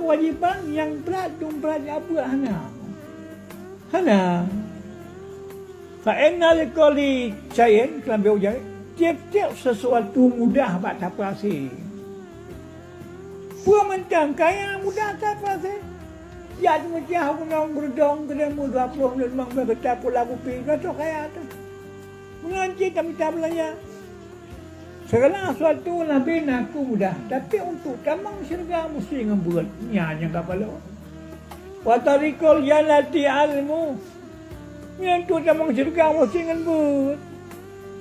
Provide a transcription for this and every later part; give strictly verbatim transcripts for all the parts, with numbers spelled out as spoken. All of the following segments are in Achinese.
Kewajiban nyang brat dum brat jabeuet hana. Hana. Fa inna likulli syai'in, keulam beu jai, tiep-tiep sesuatu mudah bak tapeurasé. Peue mantong kaya mudah tapeurasé. Jak meucah gunong Geudong keudeh mu dua ploh menit limong blah keuta pula kupi, ka toh kaya teuh. Meunan cit tamita beulanja. Segala sesuatu Nabi na keu mudah, tapi untuk tamong syeuruga musti ngon beuet. Nyan nyang ka paloe. Wa tariqul jannati ilmu. Nyan untuk tamong syeuruga musti ngon beuet.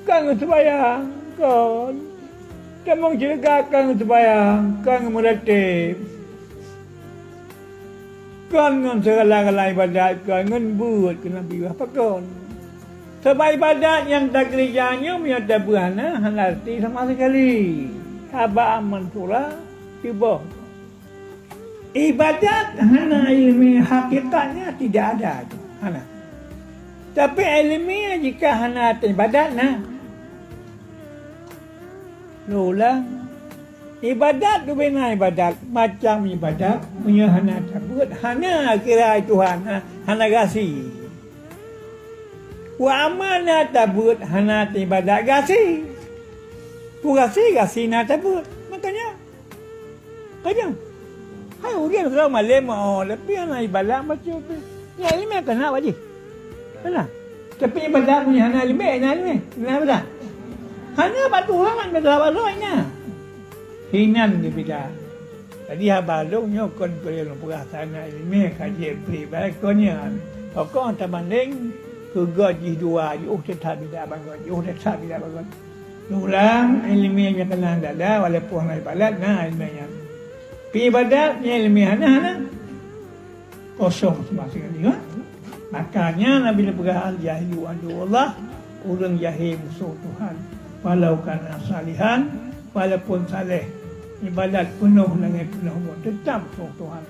Kon ngon seubayang, kon. Tamong syeuruga kon ngon seubayang, kon ngon meuratéb. Kon ngon segala-gala ibadat, kon ngon beuet keu Nabi bah pakon. Sabab ibadat nyang takeurija nyoe meunyoe tabeuet hana, hana arti sama sekali. Haba mansurah, cuboh. Ibadat hana ileumèe, hakikatnya tidak ada. Hana. Tapi ileumèe jika hana ibadat, na. Lôn ulang, ibadat leubeh na ibadat, macam ibadat, meunyoe hana tabeuet, hana kira Tuhan, ha-, hana gasi. Wa amal na tabeuet, hana ibadat, gasi. Peue gasi, gasi na tabeuet. Makanya, Ka nyan. Hai ureueng sidroe malém, oh, leubeh hana ibadat bacut pih. Nyan ileumèe ka na bak jih. Hana. Tapi ibadat meunyo hana ileumèe, na ileumèe. Na ibadat. Hana bak Tuhan, bak Tuhan bak droe na. Hinan geubida. Jadi haba lôn nyoe kon peue lôn peugah, hana ileumèe ka jeuet pribadi kon nyan. Pokok tabandéng keu goe jih dua, jiôh teutap bida bagoe, jiôh teutap bida bagoe. Ulang, ileumèe nyang keunan dada, walaupun hana ibadat, na ileumèe nyan. Pi ibadat, nyang ileumèe hana, hana. Kosong sama sekali, ha? Makanya Nabi geupeugah, "Al-jahilu aduwwullah," ureueng jahé musoh Tuhan. "Walau kana salihan," walaupun saleh, ibadat peunoh langét peunoh bumoe, teutap musoh Tuhan.